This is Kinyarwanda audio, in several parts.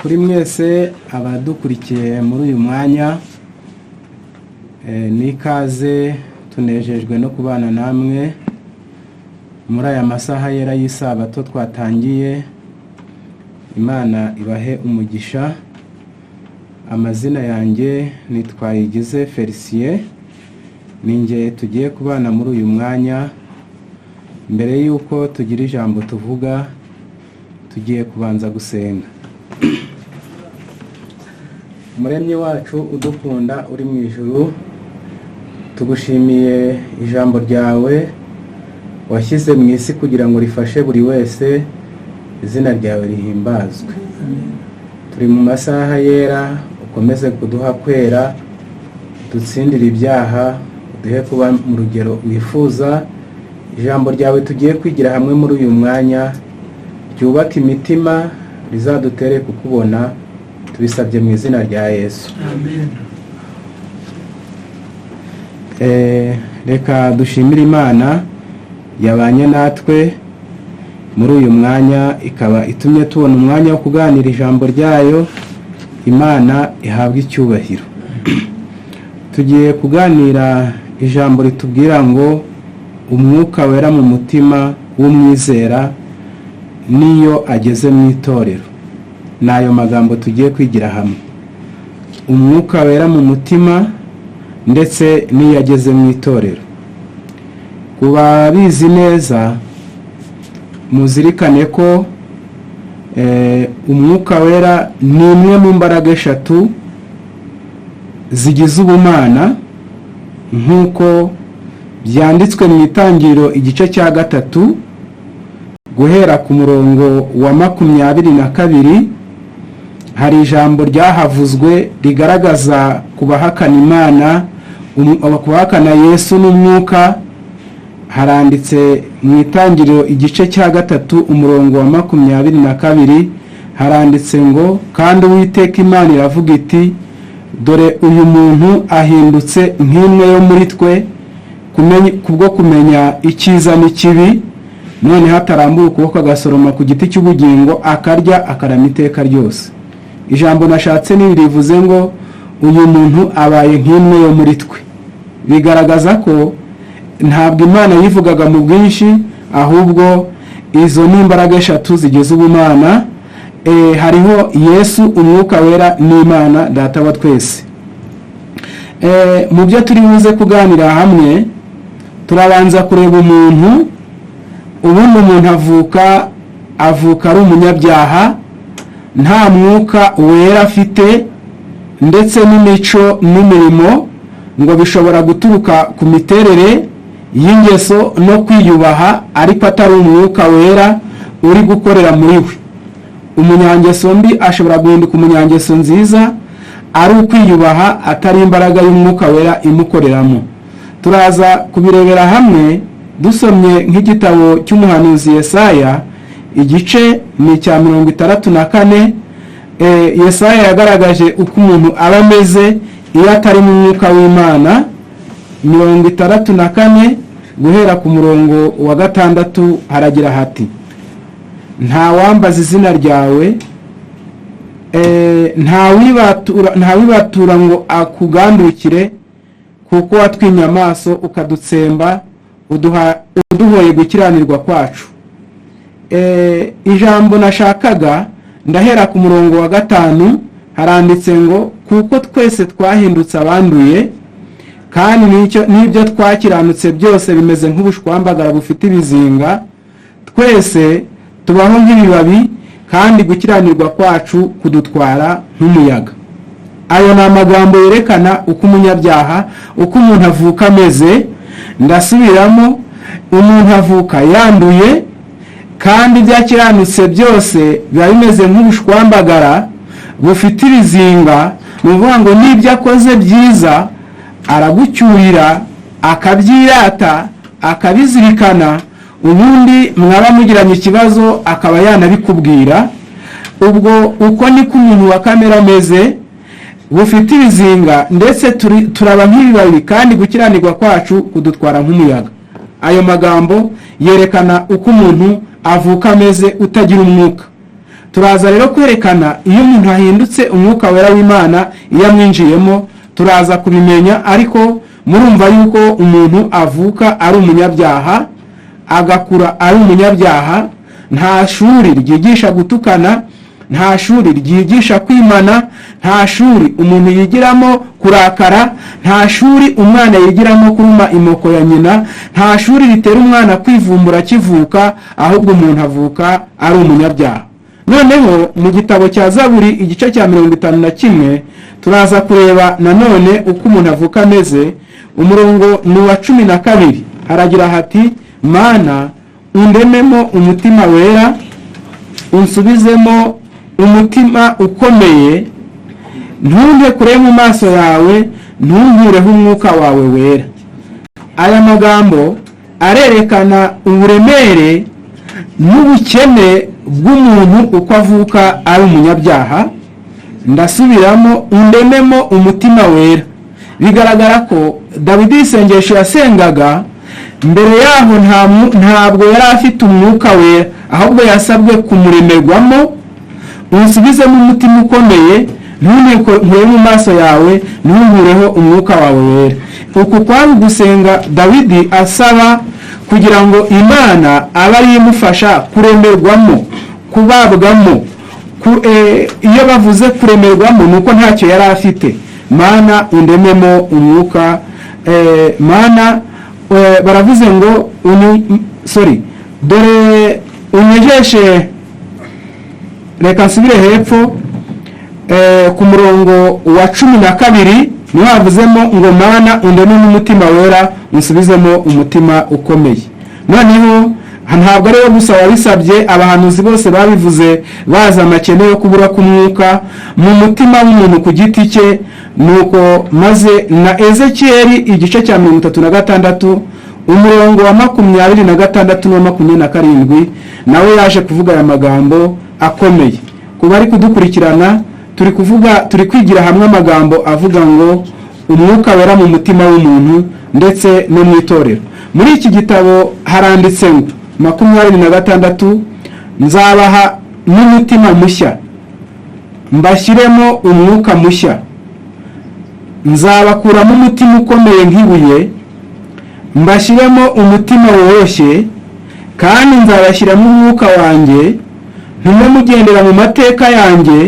Kuri mwese abadukurikiye muri uyu mwanya, ni ikaze, tunejejwe no kubana namwe muri aya masaha yera y'isabato twatangiye. Imana ibahe umugisha. Amazina yanjye ni Twayigize Felicien, ni njye tugiye kubana muri uyu mwanya. Mbere y'uko tugira ijambo tuvuga, tugiye kubanza gusenga. Umuremyi wacu udukunda uri mu ijuru, tugushimiye ijambo ryawe washyize mu isi kugira ngo rifashe buri wese. Izina ryawe rihimbazwe. Turi mu masaha yera, ukomeze kuduha kwera, dutsindire ibyaha, uduhe kuba mu rugero wifuza. Ijambo ryawe tugiye kwigira hamwe muri uyu mwanya ryubaka imitima, rizadutere kukubona. Tubisabye mu izina rya Yesu. Amen. Reka dushimire Imana yabanye natwe muri uyu mwanya, ikaba itumye tubona umwanya wo kuganira ijambo ryayo. Imana ihabwe icyubahiro. Tugiye kuganira ijambo ritubwira ngo umwuka wera mu mutima w'umwizera n'iyo ageze mu itorero. Ni ayo magambo tugiye kwigira hamwe: umwuka wera mu mutima ndetse n'iyo ageze mu itorero. Ku babizi neza, muzirikane ko umwuka wera ni imwe mu mbaraga eshatu zigize ubumana, nk'uko byanditswe mu Itangiriro igice cya 3 guhera ku murongo wa 22. Hari ijambo ryahavuzwe rigaragaza ku bahakana Imana, ku bahakana Yesu n'umwuka. Haranditse mu Itangiriro igice cya 3 umurongo wa 22, haranditse ngo: "Kandi Uwiteka Imana iravuga iti: 'Dore uyu muntu ahindutse nk'imwe yo muri twe kubwo kumenya icyiza n'ikibi, noneho atarambura ukuboko agasoroma ku giti cy'ubugingo, akarya, akarama iteka ryose.'" Ijambo nashatse ni rivuze ngo uyu muntu abaye nk'imwe yo muri twe, bigaragaza ko ntabwo Imana yivugaga mu bwinshi, ahubwo izo ni imbaraga eshatu zigize ubumana. Hariho Yesu, umwuka wera n'Imana Data wa twese. Mu byo turi buze kuganira hamwe, turabanza kureba umuntu. Ubundi umuntu avuka ari umunyabyaha, nta mwuka wera afite, ndetse n'imico n'imirimo ngo bishobora guturuka ku miterere y'ingeso no kwiyubaha, ariko atari umwuka wera uri gukorera muri we. Umunyangeso mbi ashobora guhinduka umunyangeso nziza ari ukwiyubaha, atari imbaraga y'umwuka wera imukoreramo. Turaza kubirebera hamwe dusomye nk'igitabo cy'umuhanuzi Yesaya, igice ni icya 64. Yesaya yagaragaje uko umuntu aba ameze iyo atari mu mwuka w'Imana. 64 guhera ku murongo wa 6, haragira hati: "Nta wambaza izina ryawe, nta wibatura ngo akugandukire, kuko watwimye amaso ukadutsemba, uduhoye gukiranirwa kwacu." Ijambo nashakaga, ndahera ku murongo wa 5, haranditse ngo: "Kuko twese twahindutse abanduye, kandi n'ibyo twakiranutse byose bimeze nk'ubushwambagara bufite ibizinga. Twese tubaho nk'ibibabi, kandi gukiranirwa kwacu kudutwara nk'umuyaga." Ayo ni amagambo yerekana uko umunyabyaha, uko umuntu avuka ameze. Ndasubiramo: umuntu avuka yanduye, kandi ibyo akiranutse byose biba bimeze nk'ubushwambagara bufite ibizinga. Ni ukuvuga ngo n'ibyo akoze byiza aragucyurira, akabyirata, akabizirikana, ubundi mwaba mugiranye ikibazo akaba yanabikubwira. Ubwo uko niko umuntu wa kamere ameze, bufite ibizinga, ndetse turaba nk'ibibabi, kandi gukiranirwa kwacu kudutwara nk'umuyaga. Ayo magambo yerekana uko umuntu avuka ameze utagira umwuka. Turaza rero kwerekana iyo umuntu ahindutse, Umwuka Wera w'Imana iyo amwinjiyemo, turaza kubimenya. Ariko murumva yuko umuntu avuka ari umunyabyaha, agakura ari umunyabyaha. Nta shuri ryigisha gutukana, nta shuri ryigisha kwimana, nta shuri umuntu yigiramo kurakara, nta shuri umwana yigiramo kuruma imoko ya nyina, nta shuri ritera umwana kwivumbura akivuka, ahubwo umuntu avuka ari umunyabyaha. Noneho mu gitabo cya Zaburi, igice cya 51, turaza kureba nanone uko umuntu avuka ameze. Umurongo ni uwa 12, haragira hati: "Mana, undememo umutima wera, unsubizemo umutima ukomeye, ntunte kure mu maso yawe, ntunkureho Umwuka wawe Wera." Aya magambo arerekana uburemere n'ubukene bw'umuntu uko avuka ari umunyabyaha. Ndasubiramo: "Undememo umutima wera." Bigaragara ko Dawidi isengesho yasengaga mbere yaho ntabwo yari afite Umwuka Wera, ahubwo yasabwe kumuremerwamo. "Unsubizemo umutima ukomeye, ntunte mu maso yawe, ntunkureho Umwuka wawe Wera." Uku kwari gusenga Dawidi asaba kugira ngo Imana abe ariyo imufasha kuremerwamo, kubabwamo. Iyo bavuze kuremerwamo, ni uko ntacyo yari afite. "Mana, undememo umwuka." Mana, baravuze ngo sorry, dore unyejeshe. Reka nsubire hepfo ku murongo wa 12, niho havuzemo ngo: "Mana, undememo umutima wera, unsubizemo umutima ukomeye." Noneho ntabwo ari we gusa wabisabye, abahanuzi bose babivuze bazi amakene yo kubura k'umwuka mu mutima w'umuntu ku giti cye. Nuko maze na Ezekiyeli, igice cya 36, umurongo wa 26 n'uwa 27, nawe yaje kuvuga aya magambo akomeye. Ku bari kudukurikirana, turi kuvuga, turi kwigira hamwe amagambo avuga ngo Umwuka Wera mu mutima w'umuntu ndetse no mu itorero. Muri iki gitabo haranditse ngo 26: "Nzabaha n'umutima mushya, mbashyiremo umwuka mushya, nzabakuramo umutima ukomeye nk'ibuye, mbashyiremo umutima woroshye, kandi nzabashyiramo Umwuka wanjye, ntume mugendera mu mateka yanjye,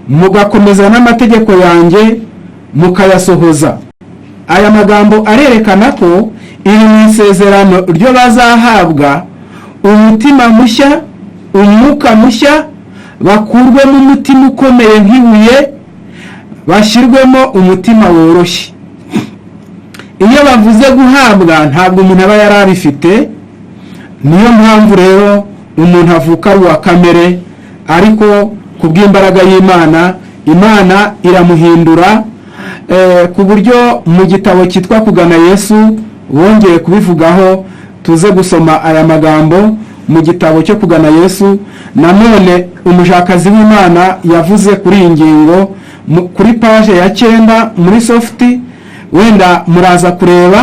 mugakomeza n'amategeko yanjye mukayasohoza." Aya magambo arerekana ko iri mu isezerano ryo bazahabwa umutima mushya, umwuka mushya, bakurwemo umutima ukomeye nk'ibuye, bashyirwemo umutima woroshye. Iyo bavuze guhabwa, ntabwo umuntu aba yari abifite. Niyo mpamvu rero umuntu avuka ari uwa kamere, ariko ku bw'imbaraga y'Imana, Imana iramuhindura, ku buryo mu gitabo cyitwa Kugana Yesu bongeye kubivugaho. Tuze gusoma aya magambo mu gitabo cyo Kugana Yesu. Nanone umushakazi w'Imana yavuze kuri iyi ngingo kuri paje ya 9 muri soft. Wenda muraza kureba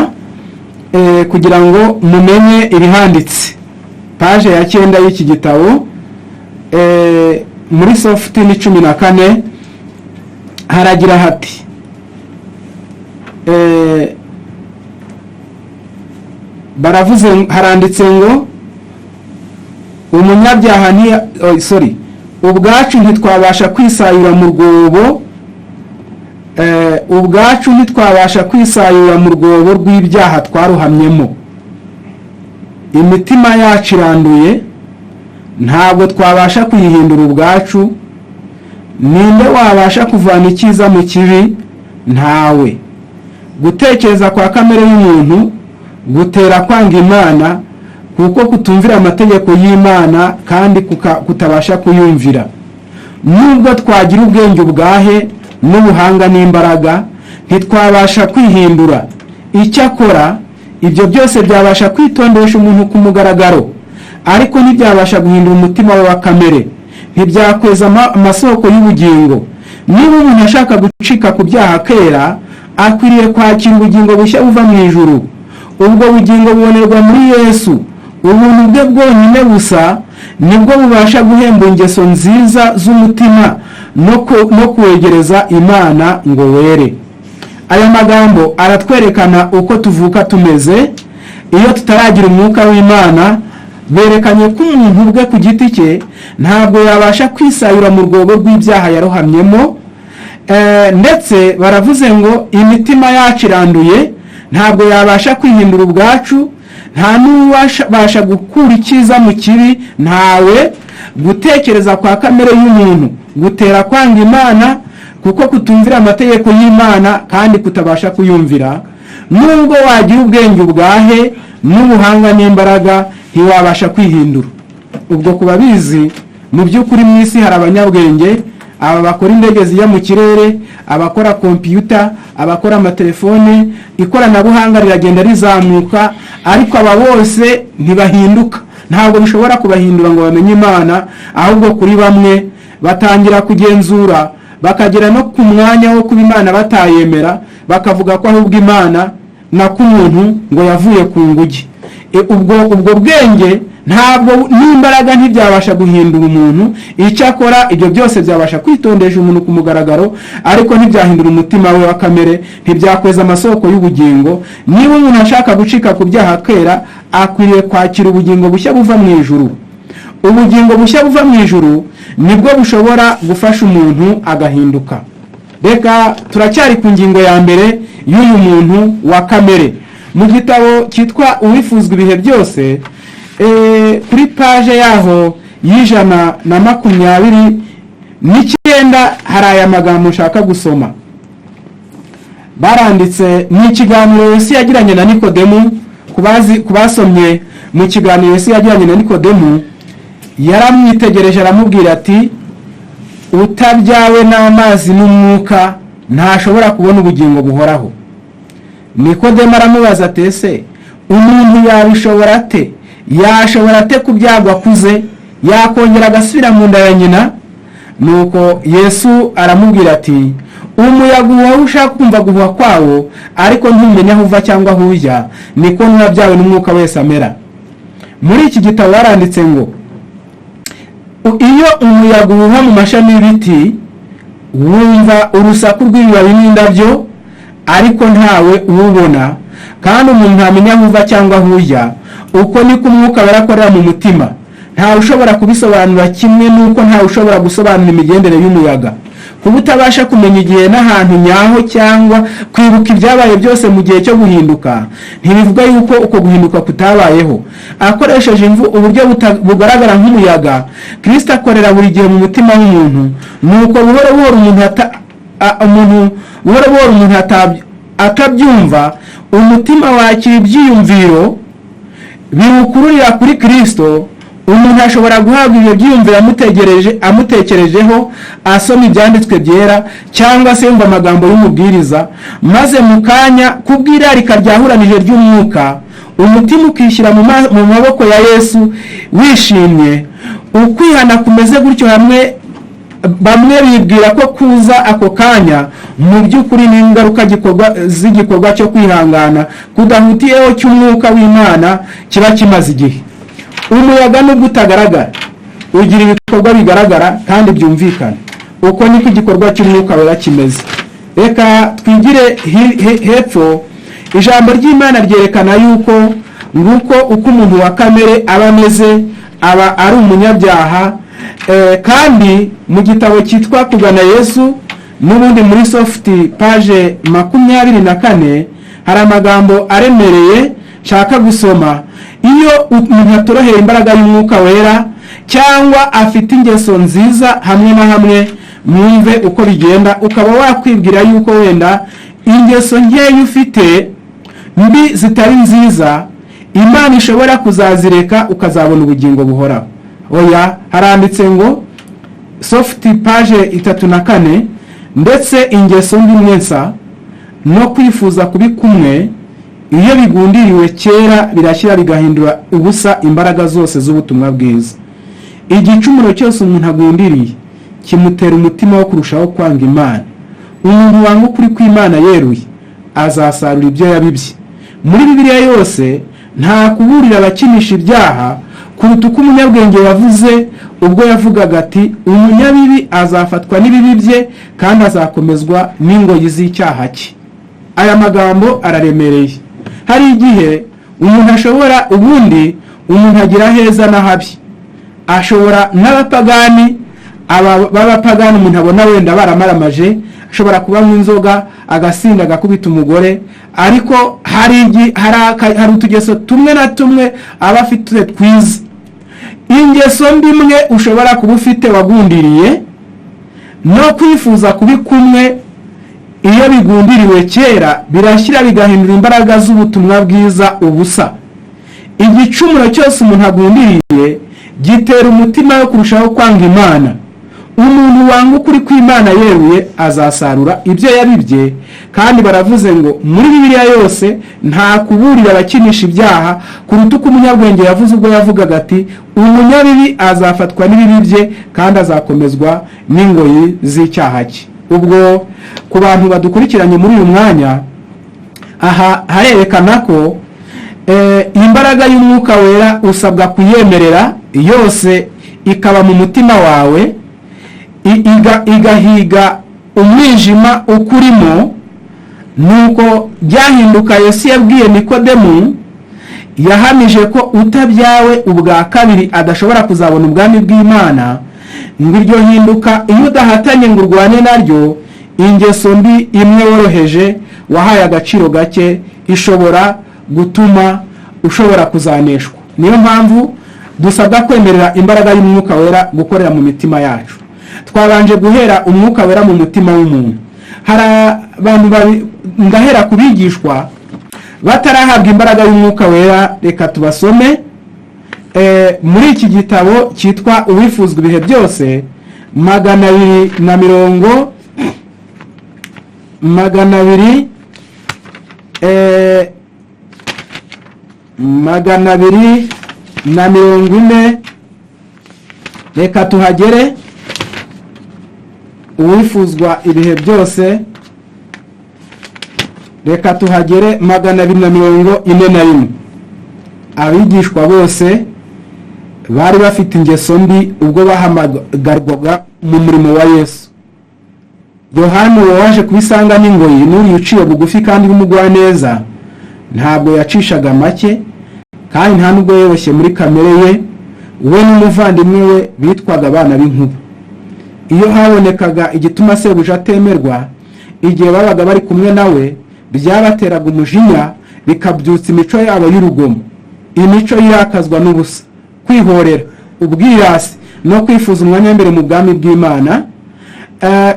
kugira ngo mumenye ibihanditse. Paje ya 9 y'iki gitabo, muri soft ni 14, haragira hati baravuze, haranditse ngo umunyabyaha oh, sorry, ubwacu ntitwabasha kwisayura mu rwobo, ubwacu ntitwabasha kwisayura mu rwobo rw'ibyaha twaruhamyemo. Imitima yacu iranduye, ntabwo twabasha kuyihindura ubwacu. Ninde wabasha kuvana icyiza mu kibi? Ntawe. Gutekereza kwa kamere y'umuntu gutera kwanga Imana, kuko kutumvira amategeko y'Imana kandi kutabasha kuyumvira. Nubwo twagira ubwenge ubwahe n'ubuhanga n'imbaraga, ntitwabasha kwihindura. Icyakora ibyo byose byabasha kwitondesha umuntu ku mugaragaro, ariko ntibyabasha guhindura umutima we wa kamere, ntibyakweza amasoko y'ubugingo. Niba umuntu ashaka gucika ku byaha kera, akwiriye kwakira ubugingo bushya buva mu ijuru. Ubwo bugingo bubonerwa muri Yesu. Ubuntu bwe bwonyine gusa nibwo bubasha guhemba ingeso nziza z'umutima no kuwegereza Imana ngo were. Aya magambo aratwerekana uko tuvuka tumeze iyo tutaragira umwuka w'Imana. Berekanye ko umuntu ubwe ku giti cye ntabwo yabasha kwisayura mu rwobo rw'ibyaha yarohamyemo. Ndetse baravuze ngo imitima yacu iranduye, ntabwo yabasha kwihindura ubwacu. Nta n'uwabasha gukura icyiza mu kibi, ntawe. Gutekereza kwa kamere y'umuntu gutera kwanga Imana, kuko kutumvira amategeko y'Imana kandi kutabasha kuyumvira. Nubwo wagira ubwenge ubwahe n'ubuhanga n'imbaraga, ntiwabasha kwihindura. Ubwo ku babizi, mu by'ukuri mu isi hari abanyabwenge, aba bakora indege zijya mu kirere, abakora kompiyuta, abakora amatelefone. Ikoranabuhanga riragenda rizamuka, ariko aba bose ntibahinduka. Ntabwo bishobora kubahindura ngo bamenye Imana. Ahubwo kuri bamwe batangira kugenzura, bakagera no ku mwanya wo kuba Imana batayemera, bakavuga ko ahubwo Imana na k'umuntu ngo yavuye ku nguge. Ubwo bwenge ntabwo n'imbaraga ntibyabasha guhindura umuntu. Icyakora ibyo byose byabasha kwitondesha umuntu ku mugaragaro, ariko ntibyahindura umutima we wa kamere, ntibyakweza amasoko y'ubugingo. Niba umuntu ashaka gucika ku byaha kera, akwiriye kwakira ubugingo bushya buva mu ijuru. Ubugingo bushya buva mu ijuru nibwo bushobora gufasha umuntu agahinduka. Reka turacyari ku ngingo ya mbere y'uyu muntu wa kamere. Mu gitabo cyitwa Uwifuzwa Ibihe Byose, kuri paje yaho y'129, hari aya magambo nshaka gusoma. Baranditse mu ikiganiro Yesu yagiranye na Nikodemu. Ku basomye mu kiganiro Yesu yagiranye na Nikodemu, yaramwitegereje aramubwira ati: "Utabyawe n'amazi n'umwuka ntashobora kubona ubugingo buhoraho." Nikodemu aramubaza ati: "Ese umuntu yabishobora ate? Yashobora ate kubyagwa akuze? Yakongera agasubira mu nda ya nyina?" Nuko Yesu aramubwira ati: "Umuyaga uhuha aho ushaka, kumva guhuha kwawo, ariko ntumenye aho uva cyangwa aho ujya. Niko n'uwabyawe n'umwuka wese amera." Muri iki gitabo baranditse ngo iyo umuyaga uhuha mu mashami y'ibiti, wumva urusaku rw'ibibabi n'indabyo, ariko ntawe uwubona, kandi umuntu ntamenya aho uva cyangwa aho ujya. Uko niko umwuka wera mu mutima. Ntawe ushobora kubisobanura, kimwe n'uko ntawe ushobora gusobanura imigendere y'umuyaga. Kuba utabasha kumenya igihe n'ahantu nyaho cyangwa kwibuka ibyabaye byose mu gihe cyo guhinduka, ntibivuga yuko uko guhinduka kutabayeho. Akoresheje uburyo bugaragara nk'umuyaga, Kirisito akorera buri gihe mu mutima w'umuntu. Nuko buhoro buhoro umuntu umuntu buhoro buhoro umuntu atabyumva, umutima wakira ibyiyumviro biwukururira kuri Kirisito. Umuntu ashobora guhabwa ibyo byiyumviro amutegereje, amutekerejeho, asoma ibyanditswe byera cyangwa se yumva amagambo y'umubwiriza, maze mu kanya, kubw'irarika ryahuranije ry'umwuka, umutima ukishyira mu maboko ya Yesu wishimye. Ukwihana kumeze gutyo, hamwe bamwe bibwira ko kuza ako kanya, mu by'ukuri ni ingaruka z'igikorwa cyo kwihangana kudahutiyeho cy'umwuka w'Imana kiba kimaze igihe. Umuyaga nubwo utagaragara, ugira ibikorwa bigaragara kandi byumvikana. Uko niko igikorwa cy'umwuka wera kimeze. Reka twigire hepfo. Ijambo ry'Imana ryerekana yuko nguko uko umuntu wa kamere aba ameze, aba ari umunyabyaha. Kandi mu gitabo cyitwa Kugana Yesu, n'ubundi muri soft, page 24, hari amagambo aremereye nshaka gusoma. Iyo umuntu atoroheye imbaraga y'umwuka wera cyangwa afite ingeso nziza hamwe na hamwe, mwumve uko bigenda. Ukaba wakwibwira yuko wenda ingeso nkeya ufite mbi zitari nziza, Imana ishobora kuzazireka ukazabona ubugingo buhoraho. Oya, haranditse ngo, soft page 34: "Ndetse ingeso mbi imwe nsa no kwifuza kubi kumwe, iyo bigundiriwe kera, birashyira bigahindura ubusa imbaraga zose z'ubutumwa bwiza." Igicumuro cyose umuntu agundiriye kimutera umutima wo kurushaho kwanga Imana. Umuntu wanga ukuri kw'Imana yeruye azasarura ibyo yabibye. Muri Bibiliya yose Nta kuburira abakinisha ibyaha kuruta uko umunyabwenge yavuze ubwo yavugaga ati: "Umunyabibi azafatwa n'ibibi bye, kandi azakomezwa n'ingoyi z'icyaha cye." Aya magambo araremereye. Hari igihe umuntu ashobora, ubundi umuntu agira heza n'ahabi, ashobora n'abapagani, aba b'abapagani umuntu abona wenda baramaramaje, ashobora kuba inzoga, agasinda, agakubita umugore, ariko hari utugeso tumwe na tumwe aba afite twiza. Ingeso mbi imwe ushobora kuba ufite wagundiriye no kwifuza kubi kumwe, iyo bigundiriwe kera birashyira bigahindura imbaraga z'ubutumwa bwiza ubusa. Igicumuro cyose umuntu agundiriye gitera umutima we kurushaho kwanga Imana. Umuntu wanga ukuri kw'Imana yeruye azasarura ibyo yabibye. Kandi baravuze ngo muri Bibiliya yose nta kuburira abakinisha ibyaha kuruta uko umunyabwenge yavuze ubwo yavugaga ati: "Umunyabibi azafatwa n'ibibi bye, kandi azakomezwa n'ingoyi z'icyaha cye." Ubwo ku bantu badukurikiranye muri uyu mwanya, aha harerekana ko imbaraga y'Umwuka Wera usabwa kuyemerera yose ikaba mu mutima wawe, igahiga umwijima ukurimo. Nuko byahinduka. Yesu yabwiye Nikodemu, yahamije ko utabyawe ubwa kabiri adashobora kuzabona ubwami bw'Imana. Ngo iryo hinduka, iyo udahatanye ngo urwane naryo, ingeso mbi imwe woroheje wahaye agaciro gake ishobora gutuma ushobora kuzaneshwa. Niyo mpamvu dusabwa kwemerera imbaraga y'Umwuka Wera gukorera mu mitima yacu. Twabanje guhera Umwuka Wera mu mutima w'umuntu. Hari abantu, ndahera ku bigishwa batarahabwa imbaraga y'Umwuka Wera. Reka tubasome muri iki gitabo cyitwa Uwifuzwa Ibihe Byose, 200, 200, 240. Reka tuhagere. Uwifuzwa Ibihe Byose, reka tuhagere, 241. Abigishwa bose bari bafite ingeso mbi ubwo bahamagarwaga mu murimo wa Yesu. Yohani uwo waje kubisanga n'ingoyi n'uriya uciye bugufi kandi w'umugwaneza, ntabwo yacishaga make kandi nta nubwo yoroshye muri kamere ye. We n'umuvandimwe we bitwaga abana b'inkuba. Iyo habonekaga igituma sebuja atemerwa igihe babaga bari kumwe nawe, byabateraga umujinya, bikabyutsa imico yabo y'urugomo, imico yirakazwa n'ubusa, kwihorera, ubwirasi no kwifuza umwanya w'imbere mu bwami bw'Imana.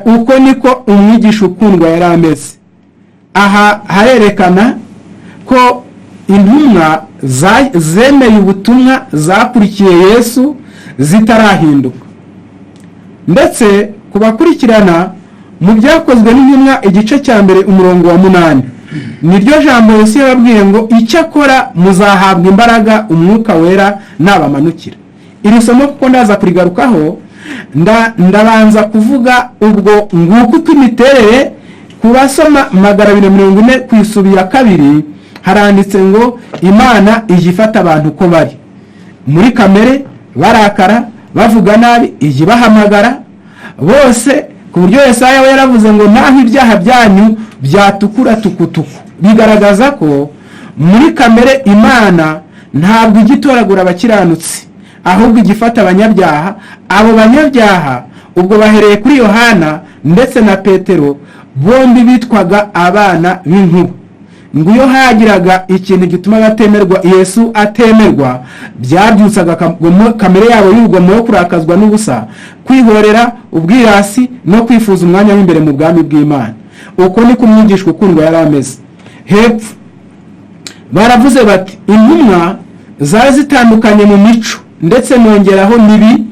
Uko niko umwigisha ukundwa yari ameze. Aha harerekana ko intumwa zemeye ubutumwa, zakurikiye Yesu zitarahinduka. Ndetse ku bakurikirana mu Byakozwe n'Intumwa igice cya 1 umurongo wa 8, niryo jambo Yesu yababwiye ngo: "Icyakora muzahabwa imbaraga Umwuka Wera nabamanukira." Iri somo kuko ndaza kurigarukaho, ndabanza kuvuga ubwo nguko uko imiterere. Ku basoma 240 ku isubi ya kabiri, haranditse ngo Imana ijya ifata abantu uko bari muri kamere, barakara, bavuga nabi, ijya ibahamagara bose, ku buryo Yesaya we yaravuze ngo: "Naho ibyaha byanyu byatukura tukutuku." Bigaragaza ko muri kamere Imana ntabwo ijya itoragura abakiranutsi, ahubwo ijya ifata abanyabyaha. Abo banyabyaha ubwo bahereye kuri Yohana ndetse na Petero, bombi bitwaga abana b'inkuba. Ngo iyo hagiraga ikintu gituma batemerwa, Yesu atemerwa, byabyutsaga kamere yabo y'urugomo yo kurakazwa n'ubusa, kwihorera, ubwirasi no kwifuza umwanya w'imbere mu bwami bw'Imana. Uko niko umwigishwa ukundwa yari ameze. Hepfo baravuze bati: "Intumwa zari zitandukanye mu mico, ndetse nongeraho mibi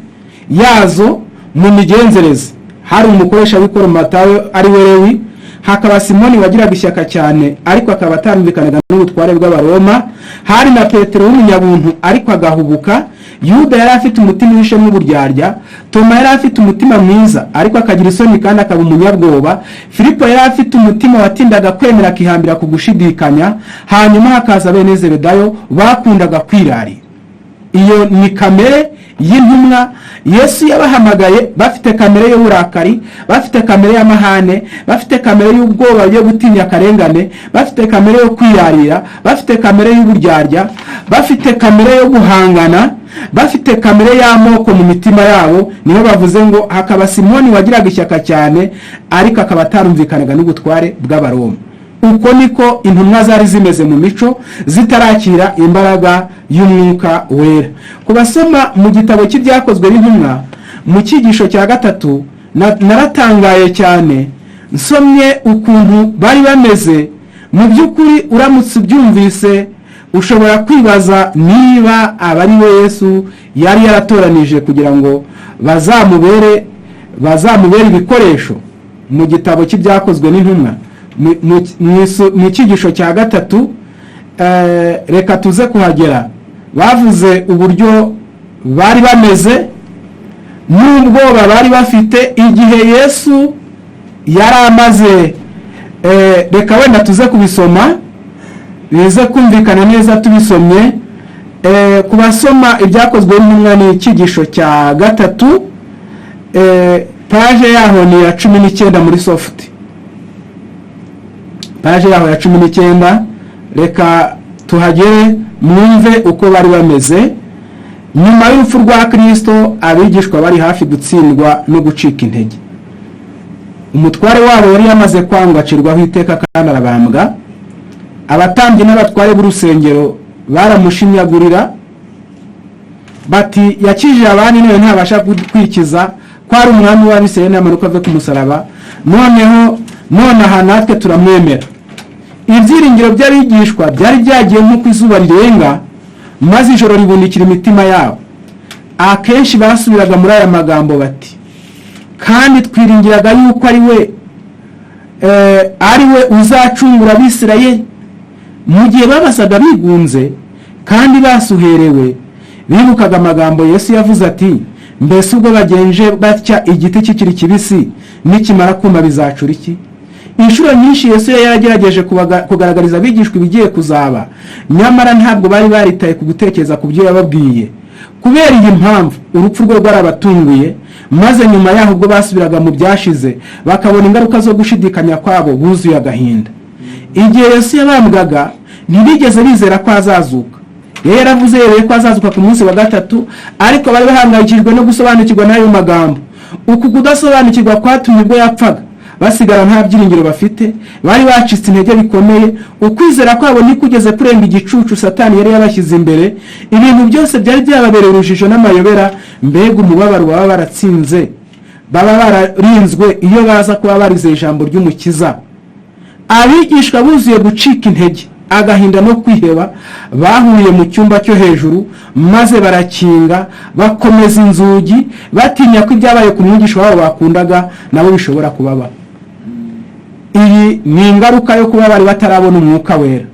yazo mu migenzereze. Hari umukoresha w'ikoro Matayo, ari we Lewi, hakaba Simoni wagiraga ishyaka cyane ariko akaba atarumvikanaga n'ubutware bw'Abaroma, hari na Petero w'umunyabuntu ariko agahubuka, Yuda yari afite umutima uhishemo uburyarya. Toma yari afite umutima mwiza ariko akagira isoni kandi akaba umunyabwoba. Filipo yari afite umutima watindaga kwemera, akihambira ku gushidikanya. Hanyuma hakaza bene Zebedayo bakundaga kwirarira. Iyo ni kamere y'intumwa Yesu yabahamagaye, bafite kamere y'uburakari, bafite kamere y'amahane, bafite kamere y'ubwoba yo gutinya akarengane, bafite kamere yo kwirarira, bafite kamere y'uburyarya, bafite kamere yo guhangana, bafite kamere y'amoko mu mitima yabo. Niho bavuze ngo hakaba Simoni wagiraga ishyaka cyane ariko akaba atarumvikanaga n'ubutware bw'Abaroma. Uko niko intumwa zari zimeze mu mico zitarakira imbaraga y'Umwuka Wera. Ku basoma mu gitabo cy'Ibyakozwe n'Intumwa mu cyigisho cya 3, naratangaye cyane nsomye ukuntu bari bameze. Mu by'ukuri uramutse ubyumvise ushobora kwibaza niba aba ari we Yesu yari yaratoranije kugira ngo bazamubere ibikoresho. Mu gitabo cy'Ibyakozwe n'Intumwa mu cyigisho cya 3, reka tuze kuhagera, bavuze uburyo bari bameze n'ubwoba bari bafite igihe Yesu yari amaze. Reka wenda tuze kubisoma bize kumvikana neza tubisomye. Ku basoma Ibyakozwe n'Intumwa ni icyigisho cya 3, page yaho ni iya 19 muri soft, page yaho ya 19. Reka tuhagere mwumve uko bari bameze nyuma y'urupfu rwa Kirisito. Abigishwa bari hafi gutsindwa no gucika intege. Umutware wabo yari yamaze kwangwa, acirwaho iteka kandi arabambwa. Abatambyi n'abatware b'urusengero baramushinyagurira bati: "Yakijije abandi none ntabasha kwikiza. Ko ari umwami w'Abisirayeli, namanuka ave ku musaraba, noneho nonaha natwe turamwemera." Ibyiringiro by'abigishwa byari byagiye nk'uko izuba rirenga maze ijoro ribundikira imitima yabo. Akenshi basubiraga muri aya magambo bati: "Kandi twiringiraga yuko ari we uzacungura Abisirayeli." Mu gihe babasaga bigunze kandi basuherewe, bibukaga amagambo Yesu yavuze ati: "Mbese ubwo bagenje batya igiti kikiri kibisi, nikimara kuma bizacura iki?" Inshuro nyinshi Yesu yari yaragerageje kugaragariza abigishwa ibigiye kuzaba, nyamara ntabwo bari baritaye ku gutekereza ku byo yababwiye. Kubera iyi mpamvu urupfu rwe rwarabatunguye, maze nyuma yaho ubwo basubiraga mu byashize bakabona ingaruka zo gushidikanya kwabo, buzuye agahinda. Igihe Yesu yabambwaga ntibigeze bizera ko azazuka. Yari yaravuze yereye ko azazuka ku munsi wa 3, ariko bari bahangayikishijwe no gusobanukirwa n'ayo magambo. Uku kudasobanukirwa kwatumye ubwo yapfaga basigara nta byiringiro bafite. Bari bacitse intege bikomeye. Ukwizera kwabo ntikugeze kurenga igicucu Satani yari yabashyize imbere. Ibintu byose byari byababereye urujijo n'amayobera. Mbega umubabaro baba baratsinze, baba bararinzwe iyo baza kuba barizeye ijambo ry'Umukiza! Abigishwa buzuye gucika intege, agahinda no kwiheba, bahuriye mu cyumba cyo hejuru maze barakinga, bakomeza inzugi, batinya ko ibyabaye ku mwigisha wabo bakundaga nabo bishobora kubaba. Iyi ni ingaruka yo kuba bari batarabona Umwuka Wera.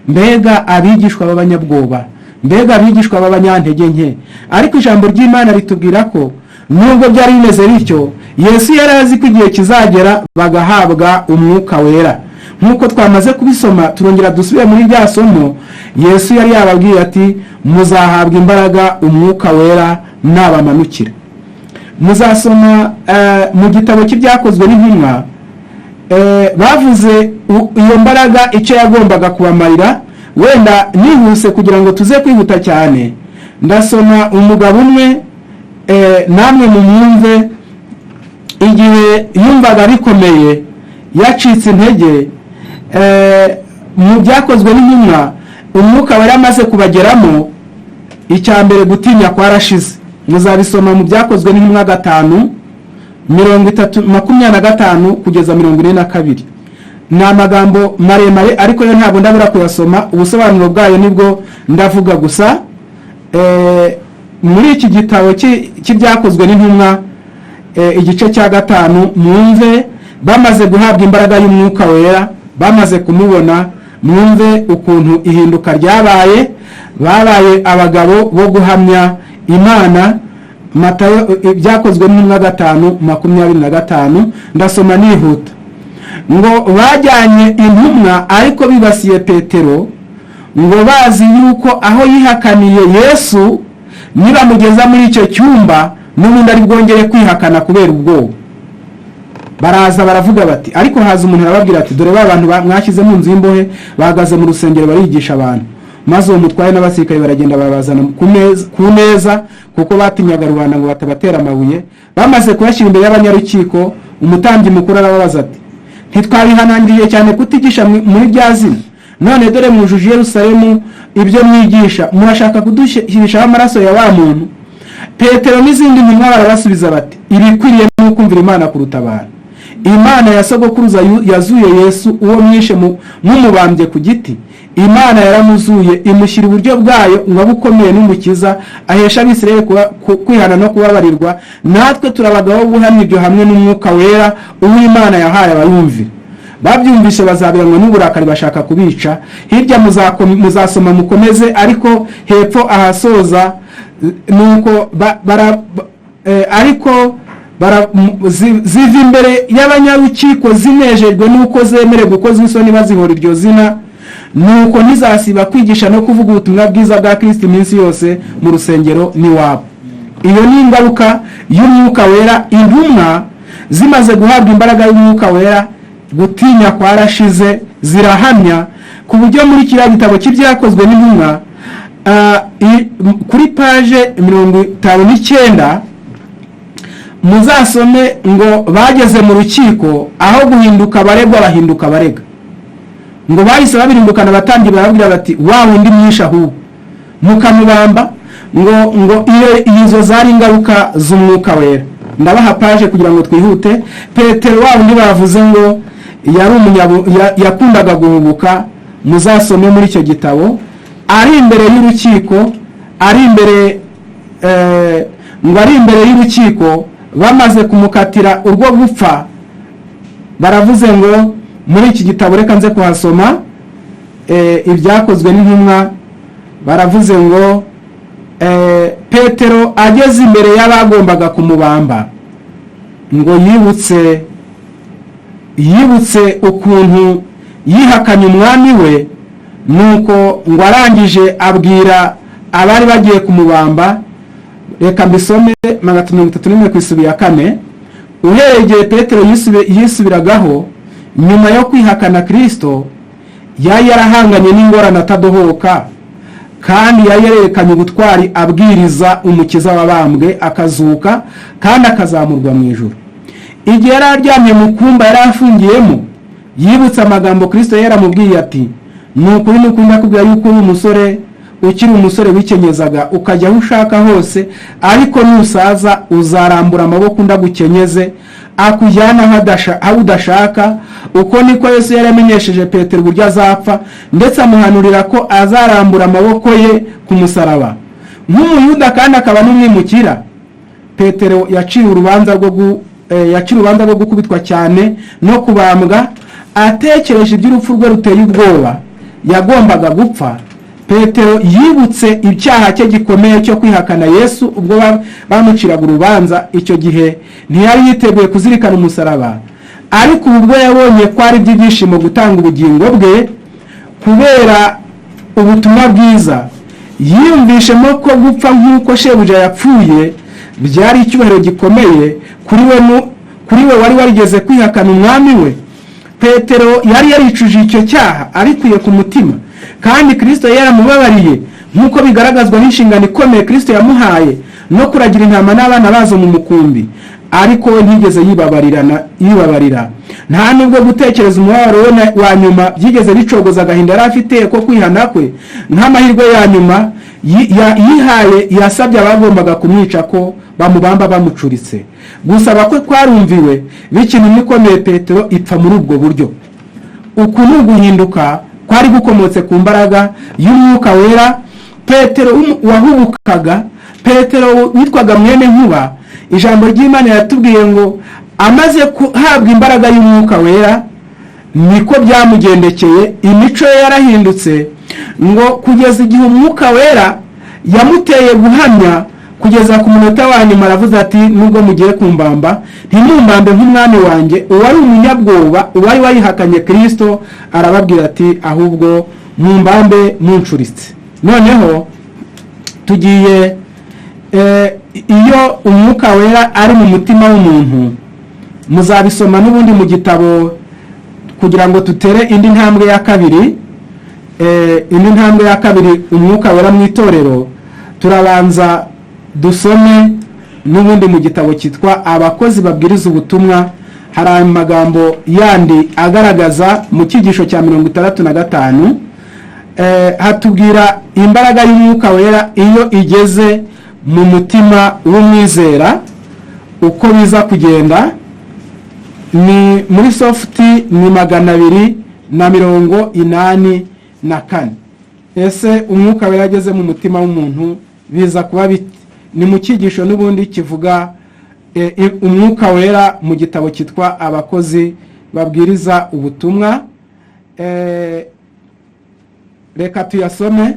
Mbega abigishwa b'abanyabwoba, mbega abigishwa b'abanyantege nke! Ariko ijambo ry'Imana ritubwira ko nubwo byari bimeze bityo, Yesu yari azi ko igihe kizagera bagahabwa Umwuka Wera. Nk'uko twamaze kubisoma, turongera dusubire muri rya somo. Yesu yari yababwiye ati: "Muzahabwa imbaraga Umwuka Wera nabamanukira." Muzasoma mu gitabo cy'Ibyakozwe n'Intumwa, bavuze iyo mbaraga icyo yagombaga kubamarira. Wenda nihuse kugira ngo tuze kwihuta cyane, ndasoma umugabo umwe, namwe mumwumve. Igihe yumvaga bikomeye, yacitse intege, mu Byakozwe n'Intumwa, Umwuka wari amaze kubageramo, icya mbere gutinya kwarashize. Muzabisoma mu Byakozwe n'Intumwa 5, 30, 25 kugeza 42. Ni amagambo maremare ariko yo ntabwo ndabura kuyasoma, ubusobanuro bwayo nibwo ndavuga gusa. Muri iki gitabo cy'Ibyakozwe n'Intumwa, igice cya 5, mwumve bamaze guhabwa imbaraga y'Umwuka Wera, bamaze kumubona, mwumve ukuntu ihinduka ryabaye. Babaye abagabo bo guhamya Imana. Matayo, Ibyakozwe n'Intumwa 5:25. Ndasoma nihuta. Ngo bajyanye intumwa, ariko bibasiye Petero, ngo bazi yuko aho yihakaniye Yesu, nibamugeza muri icyo cyumba n'ubundi ari bwongere kwihakana kubera ubwoba. Baraza baravuga bati, ariko haza umuntu arababwira ati: "Dore ba bantu mwashyize mu nzu y'imbohe bahagaze mu rusengero barigisha abantu." Maze uwo mutware n'abasirikare baragenda babazana ku meza, kuko batinyaga rubanda ngo batabatera amabuye. Bamaze kubashyira imbere y'abanyarukiko, umutambyi mukuru arababaza ati: "Ntitwabihanangirije cyane kutigisha muri rya zina? None dore mwujuje i Yerusalemu ibyo mwigisha, murashaka kudushyirishaho amaraso ya wa muntu." Petero n'izindi ntumwa barabasubiza bati: "Ibikwiriye ni ukumvira Imana kuruta abantu. Imana ya sogokuruza yazuye Yesu, uwo mwishe mumubambye ku giti. Imana yaramuzuye, imushyira iburyo bwayo ngo abe ukomeye n'umukiza, ahesha Abisirayeli kwihana no kubabarirwa. Natwe turi abagabo bo guhamya ibyo hamwe n'Umwuka Wera, uwo Imana yahaye abayumvira." Babyumvise bazabiranwa n'uburakari, bashaka kubica. Hirya muzasoma mukomeze, ariko hepfo ahasoza nuko ariko ziva imbere y'abanyarukiko zinejejwe n'uko zemerewe gukozwa isoni bazihora iryo zina. Nuko ntizasiba kwigisha no kuvuga ubutumwa bwiza bwa Kristo iminsi yose mu rusengero n'iwabo. Iyo ni ingaruka y'Umwuka Wera. Intumwa zimaze guhabwa imbaraga y'Umwuka Wera, gutinya kwarashize, zirahamya, ku buryo muri kiriya gitabo cy'Ibyakozwe n'Intumwa, kuri page 59, muzasome ngo bageze mu rukiko, aho guhinduka abaregwa bahinduka abarega. Ngo bahise babirindukana abatambyi, barababwira bati: "Wa wundi mwishe ahubwo mukamubamba." Ngo iyo izo zari ingaruka z'Umwuka Wera. Ndabaha page kugira ngo twihute. Petero wa wundi bavuze ngo yari yakundaga guhubuka, muzasome muri icyo gitabo, ari imbere y'urukiko, ari imbere ngo ari imbere y'urukiko bamaze kumukatira urwo gupfa. Baravuze ngo muri iki gitabo, reka nze kuhasoma, Ibyakozwe n'Intumwa, baravuze ngo Petero ageze imbere y'abagombaga kumubamba, ngo yibutse ukuntu yihakanye Umwami we. Nuko ngo arangije abwira abari bagiye kumubamba. Reka mbisome, 331 ku isubi ya 4. Uhereye igihe Petero yisubiragaho nyuma yo kwihakana Kirisito, yari yarahanganye n'ingorane atadohoka, kandi yari yarerekanye ubutwari abwiriza Umukiza wabambwe akazuka kandi akazamurwa mu ijuru. Igihe yari aryamye mu kumba yari afungiyemo, yibutse amagambo Kirisito yaramubwiye ati: "Ni ukuri, ni ukuri, ndakubwira yuko uri umusore, ukiri umusore wikenyezaga ukajya aho ushaka hose, ariko nusaza uzarambura amaboko undi agukenyeze, akujyana aho udashaka." Uko niko Yesu yari amenyesheje Petero uburyo azapfa, ndetse amuhanurira ko azarambura amaboko ye ku musaraba. Nk'Umuyuda kandi akaba n'umwimukira, Petero yaciye urubanza rwo gukubitwa cyane no kubambwa. Atekereje iby'urupfu rwe ruteye ubwoba yagombaga gupfa, Petero yibutse icyaha cye gikomeye cyo kwihakana Yesu ubwo bamuciraga urubanza. Icyo gihe ntiyari yiteguye kuzirikana umusaraba, ariko ubu ubwo yabonye ko ari iby'ibyishimo gutanga ubugingo bwe kubera ubutumwa bwiza, yiyumvishemo ko gupfa nk'uko Shebuja yapfuye byari icyubahiro gikomeye kuri we, kuri we wari warigeze kwihakana Umwami we. Petero yari yaricuje icyo cyaha abikuye ku mutima, kandi Kirisito yaramubabariye, nk'uko bigaragazwa n'inshingano ikomeye Kirisito yamuhaye no kuragira intama n'abana bazo mu mukumbi. Ariko we ntiyigeze yibabarira. Nta nubwo gutekereza umubabaro we wa nyuma byigeze bicogoza agahinda yari afite ko kwihana kwe. Nk'amahirwe ya nyuma yihaye, yasabye abagombaga kumwica ko bamubamba bamucuritse. Gusaba kwe kwarumviwe, bityo intumwa ikomeye Petero ipfa muri ubwo buryo. Uku ni uguhinduka kwari gukomotse ku mbaraga y'Umwuka Wera. Petero wahubukaga, Petero witwaga mwene Nkuba, ijambo ry'Imana yatubwiye ngo amaze guhabwa imbaraga y'Umwuka Wera niko byamugendekeye. Imico ye yarahindutse, ngo kugeza igihe Umwuka Wera yamuteye guhamya Kugeza ku munota wa nyuma aravuze ati: "Nubwo mugiye kumbamba, ntimumbambe nk'umwami wanjye." Uwari umunyabwoba, uwari wayihakanye Kirisito, arababwira ati: "Ahubwo mumbambe muncuritse." Noneho tugiye iyo Umwuka Wera ari mu mutima w'umuntu, muzabisoma n'ubundi mu gitabo, kugira ngo tutere indi ntambwe ya kabiri. Indi ntambwe ya kabiri, Umwuka Wera mu itorero, turabanza dusome n'ubundi mu gitabo cyitwa Abakozi Babwiriza Ubutumwa. Hari amagambo yandi agaragaza mu cyigisho cya 65, hatubwira imbaraga y'Umwuka Wera iyo igeze mu mutima w'umwizera, uko biza kugenda. Ni muri sofuti, ni 284. Ese Umwuka Wera ageze mu mutima w'umuntu biza kuba bite? Ni mu cyigisho n'ubundi kivuga Umwuka Wera, mu gitabo cyitwa Abakozi Babwiriza Ubutumwa. Reka tuyasome.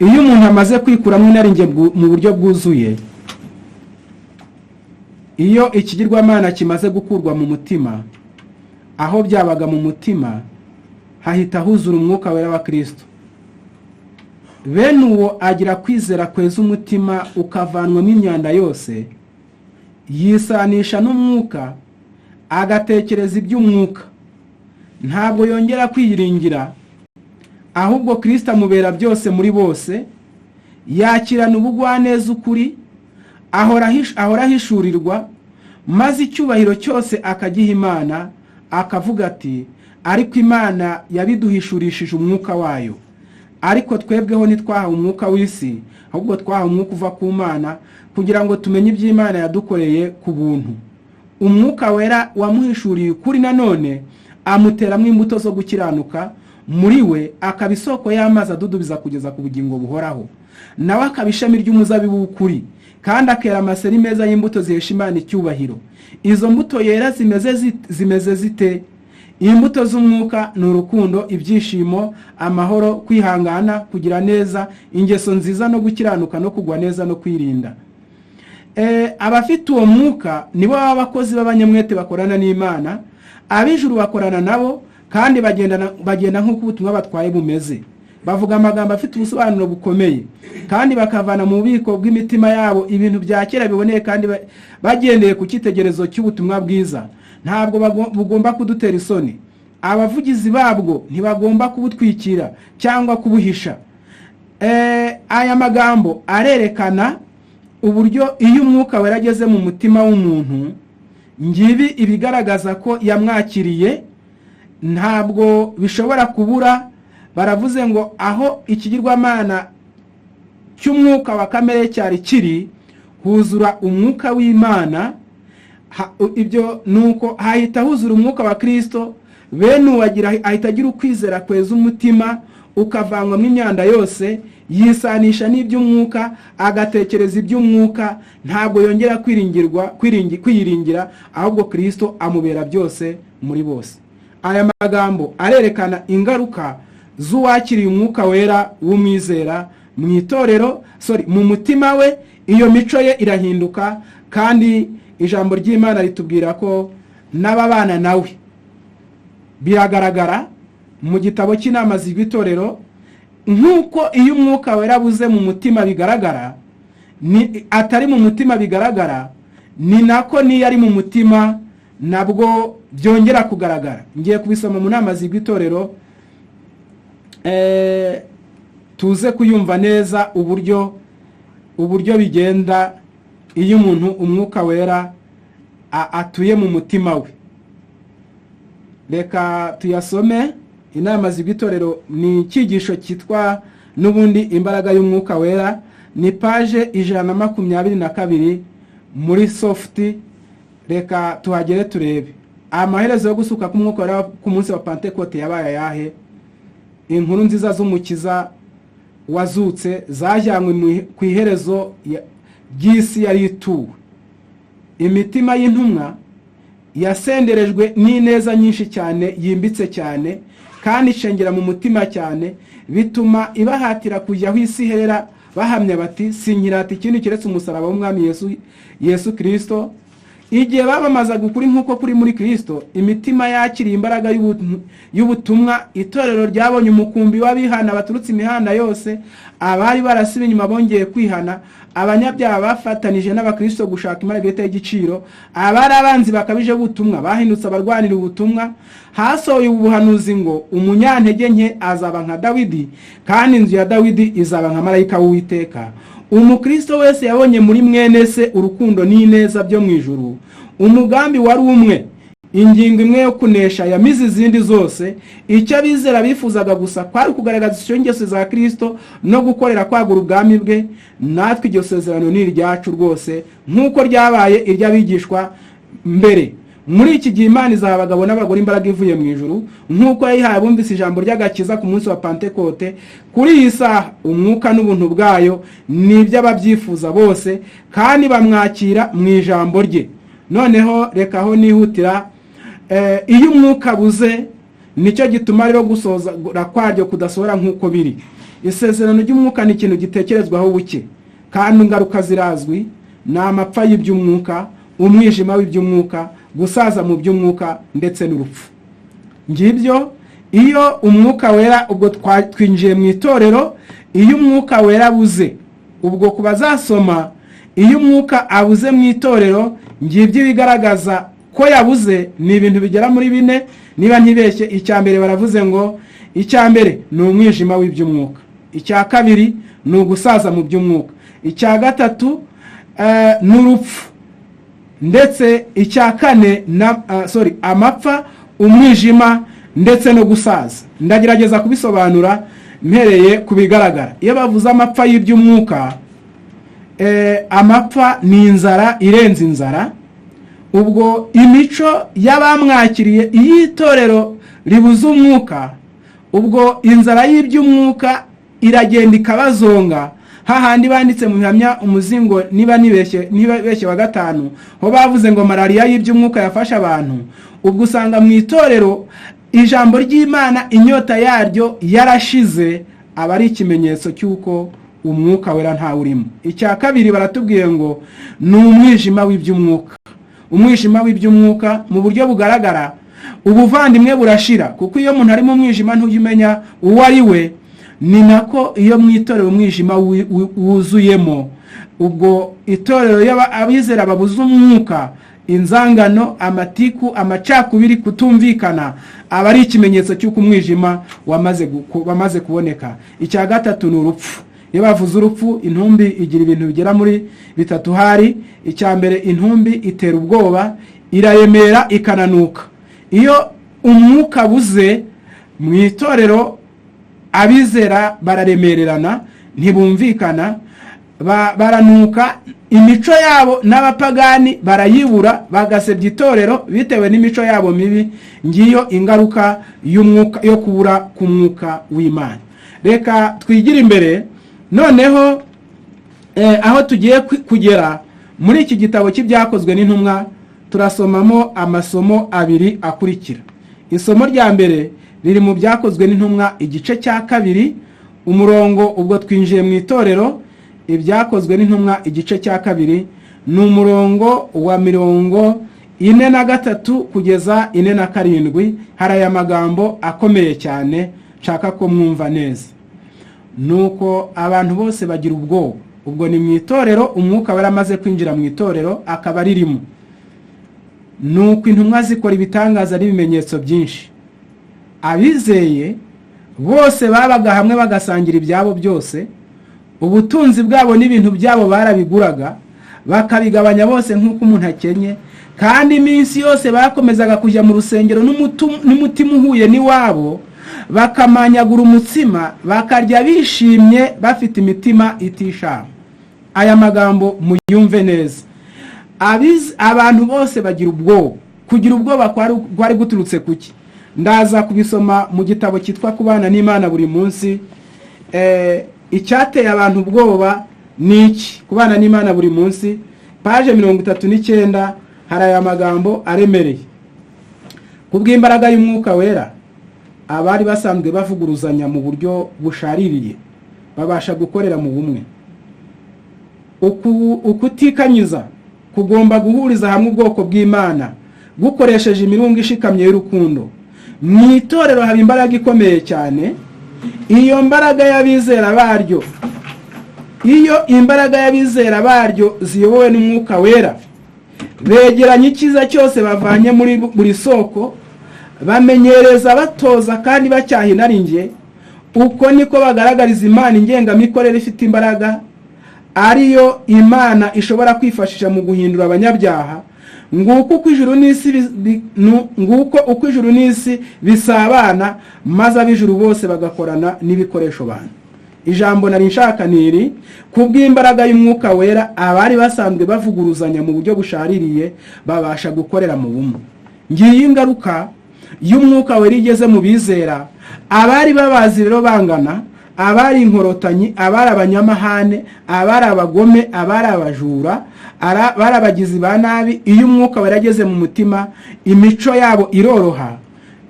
Iyo umuntu amaze kwikuramo inarinjye mu buryo bwuzuye, iyo ikigirwamana kimaze gukurwa mu mutima, aho byabaga mu mutima hahita huzura Umwuka Wera wa Kirisito. Bene uwo agira kwizera kweza umutima ukavanwamo imyanda yose, yisanisha n'Umwuka, agatekereza iby'Umwuka. Ntabwo yongera kwiyiringira, ahubwo Kirisito amubera byose muri bose. Yakirana ubugwaneza ukuri, ahora ahishurirwa, maze icyubahiro cyose akagiha Imana, akavuga ati: "Ariko Imana yabiduhishurishije Umwuka wayo. Ariko twebweho ntitwahawe umwuka w'isi, ahubwo twahawe Umwuka uva ku Mana, kugira ngo tumenye iby'Imana yadukoreye ku buntu." Umwuka Wera wamuhishuriye ukuri nanone amuteramo imbuto zo gukiranuka muri we, akaba isoko y'amazi adudubiza kugeza ku bugingo buhoraho, nawe akaba ishami ry'umuzabibu w'ukuri, kandi akera amaseri meza y'imbuto zihesha Imana icyubahiro. Izo mbuto yera zimeze zite? Imbuto z'Umwuka ni urukundo, ibyishimo, amahoro, kwihangana, kugira neza, ingeso nziza, no gukiranuka, no kugwa neza, no kwirinda. Abafite uwo Mwuka nibo baba abakozi b'abanyamwete bakorana n'Imana. Ab'ijuru bakorana nabo kandi bagenda nk'uko ubutumwa batwaye bumeze. Bavuga amagambo afite ubusobanuro bukomeye, kandi bakavana mu bubiko bw'imitima yabo ibintu bya kera biboneye, kandi bagendeye ku cyitegererezo cy'ubutumwa bwiza. Ntabwo bugomba kudutera isoni. Abavugizi babwo ntibagomba kubutwikira cyangwa kubuhisha. Aya magambo arerekana uburyo iyo Umwuka Wera ageze mu mutima w'umuntu, ngibi ibigaragaza ko yamwakiriye, ntabwo bishobora kubura. Baravuze ngo aho ikigirwamana cy'umwuka wa kamere cyari kiri, huzura Umwuka w'Imana. Ibyo nuko hahita huzura Umwuka wa Kirisito. Bene uwagira ahita agira ukwizera kweza umutima ukavanwamo imyanda yose, yisanisha n'iby'Umwuka, agatekereza iby'Umwuka. Ntabwo yongera kwiringirwa kwiyiringira, ahubwo Kirisito amubera byose muri bose. Aya magambo arerekana ingaruka z'uwakiriye Umwuka Wera w'umwizera mu itorero, sorry, mu mutima we. Iyo mico ye irahinduka, kandi ijambo ry'Imana ritubwira ko n'ababana nawe biragaragara. Mu gitabo cy'Inama z'Itorero, nk'uko iyo Umwuka Wera abuze mu mutima bigaragara, ni atari mu mutima bigaragara, ni nako n'iyo ari mu mutima nabwo byongera kugaragara. Ngiye kubisoma mu Nama z'Itorero, tuze kuyumva neza uburyo bigenda iyo umuntu Umwuka Wera atuye mu mutima we. Reka tuyasome. Inama z'Itorero ni icyigisho cyitwa n'ubundi Imbaraga y'Umwuka Wera, ni page 122 muri sofuti. Reka tuhagere turebe amaherezo yo gusuka k'Umwuka Wera ku munsi wa Pantekote yabaye ayahe. Inkuru nziza z'Umukiza wazutse zajyanywe ku iherezo ry'isi yari ituwe. Imitima y'intumwa yasenderejwe n'ineza nyinshi cyane, yimbitse cyane, kandi ishengera mu mutima cyane, bituma ibahatira kujya aho isi ihera. Bahamya bati: "Sinkirata ikindi keretse umusaraba w'Umwami Yesu Kirisito." Igihe bamamazaga ukuri nk'uko kuri muri Kirisito, imitima yakiriye imbaraga y'ubutumwa. Itorero ryabonye umukumbi w'abihana baturutse imihanda yose. Abari barasubiye inyuma bongeye kwihana. Abanyabyaha bafatanije n'Abakristo gushaka imarigata y'igiciro. Abari abanzi bakabije ubutumwa bahindutse abarwanira ubutumwa. Hasohoye ubuhanuzi ngo: "Umunyantege nke azaba nka Dawidi, kandi inzu ya Dawidi izaba nka marayika w'Uwiteka." Umukristo wese yabonye muri mwene se urukundo n'ineza byo mu ijuru. Umugambi wari umwe, ingingo imwe yo kunesha yamize izindi zose. Icyo abizera bifuzaga gusa kwari ukugaragaza icyo ngeso za Kirisito no gukorera kwagura ubwami bwe. Natwe iryo sezerano ni iryacu rwose, nk'uko ryabaye iry'abigishwa mbere. Muri iki gihe Imana izaha abagabo n'abagore imbaraga ivuye mu ijuru, nk'uko yayihaye abumvise ijambo ry'agakiza ku munsi wa Pantekote. Kuri iyi saha umwuka n'ubuntu bwayo ni iby'ababyifuza bose kandi bamwakira mu ijambo rye. Noneho reka aho nihutira. Iyo umwuka abuze, nicyo gituma rero gusoza kwaryo kudasohora nk'uko biri. Isezerano ry'umwuka ni ikintu gitekerezwaho buke, kandi ingaruka zirazwi: ni amapfa y'iby'umwuka, umwijima w'iby'umwuka, gusaza mu by'umwuka ndetse n'urupfu. Ngibyo. Iyo Umwuka Wera, ubwo twinjiye mu itorero, iyo Umwuka Wera abuze, ubwo ku bazasoma, iyo Umwuka abuze mu itorero, ngibyo ibigaragaza ko yabuze. Ni ibintu bigera muri bine niba ntibeshye. Icya mbere, baravuze ngo icya mbere ni umwijima w'iby'umwuka, icya kabiri ni ugusaza mu by'umwuka, icya gatatu ni urupfu, ndetse icya kane na sorry, amapfa, umwijima ndetse no gusaza. Ndagerageza kubisobanura mpereye ku bigaragara. Iyo bavuze amapfa y'iby'umwuka, amapfa ni inzara irenze inzara. Ubwo imico y'abamwakiriye, iyo itorero ribuze umwuka, ubwo inzara y'iby'umwuka iragenda ikabazonga. Hahandi banditse mu Bihamya umuzingo, niba nibeshye, niba beshye, wa gatanu, ho bavuze ngo malariya y'iby'umwuka yafashe abantu. Ubwo usanga mu itorero ijambo ry'Imana inyota yaryo yarashize, aba ari ikimenyetso cy'uko Umwuka Wera ntawe urimo. Icya kabiri, baratubwiye ngo ni umwijima w'iby'umwuka. Umwijima w'iby'umwuka mu buryo bugaragara, ubuvandimwe burashira, kuko iyo umuntu ari mu mwijima ntujya umenya uwo ari we. Ni nako iyo mu itorero umwijima wuzuyemo, ubwo itorero iyo abizera babuze umwuka, inzangano, amatiku, amacakubiri, kutumvikana, aba ari ikimenyetso cy'uko umwijima wamaze kuboneka. Icya gatatu ni urupfu. Iyo bavuze urupfu, intumbi igira ibintu bigera muri bitatu hari. Icya mbere, intumbi itera ubwoba, iraremera, ikananuka. Iyo umwuka abuze mu itorero, abizera bararemererana, ntibumvikana, baranuka, imico yabo n'abapagani barayibura, bagasebya itorero bitewe n'imico yabo mibi. Ngiyo ingaruka y'umwuka, yo kubura k'Umwuka w'Imana. Reka twigire imbere noneho. Aho tugiye kugera muri iki gitabo cy'Ibyakozwe n'Intumwa, turasomamo amasomo abiri akurikira. Isomo rya mbere riri mu Byakozwe n'Intumwa igice cya kabiri, umurongo, ubwo twinjiye mu itorero, Ibyakozwe n'Intumwa igice cya kabiri ni umurongo wa 43 kugeza 47. Hari aya magambo akomeye cyane nshaka ko mwumva neza: "Nuko abantu bose bagira ubwoba." Ubwo ni mu itorero, Umwuka wari amaze kwinjira mu itorero akaba aririmo. "Nuko intumwa zikora ibitangaza n'ibimenyetso byinshi. Abizeye bose babaga hamwe, bagasangira ibyabo byose. Ubutunzi bwabo n'ibintu byabo barabiguraga, bakabigabanya bose nk'uko umuntu akenye. Kandi iminsi yose bakomezaga kujya mu rusengero n'umutima uhuye n'iwabo, bakamanyagura umutsima, bakarya bishimye, bafite imitima itishama." Aya magambo muyumve neza. Abantu bose bagira ubwoba. Kugira ubwoba kwari guturutse kuki? Ndaza kubisoma mu gitabo cyitwa Kubana n'Imana Buri Munsi. Icyateye abantu ubwoba ni iki? Kubana n'Imana Buri Munsi, paje 39, hari aya magambo aremereye: "Kubw'imbaraga y'Umwuka Wera, abari basanzwe bavuguruzanya mu buryo bushaririye babasha gukorera mu bumwe." Ukutikanyiza kugomba guhuriza hamwe ubwoko bw'Imana gukoresheje imirungo ishikamye y'urukundo. Mu itorero haba imbaraga ikomeye cyane. Iyo mbaraga y'abizera baryo, iyo imbaraga y'abizera baryo ziyobowe n'Umwuka Wera, begeranya icyiza cyose bavanye muri buri soko, bamenyereza, batoza kandi bacyaha inarinjye. Uko niko bagaragariza Imana ingengamikorere ifite imbaraga, ariyo Imana ishobora kwifashisha mu guhindura abanyabyaha. Nguko uko ijuru n'isi bisabana, maze ab'ijuru bose bagakorana n'ibikoresho bantu. Ijambo nari nshaka ni iri: kubw'imbaraga y'Umwuka Wera, abari basanzwe bavuguruzanya mu buryo bushaririye babasha gukorera mu bumwe. Ngiyi ingaruka y'Umwuka Wera igeze mu bizera. Abari babazi rero bangana, abari inkorotanyi, abari abanyamahane, abari abagome, abari abajura, abari abagizi ba nabi, iyo Umwuka Wera ageze mu mutima, imico yabo iroroha.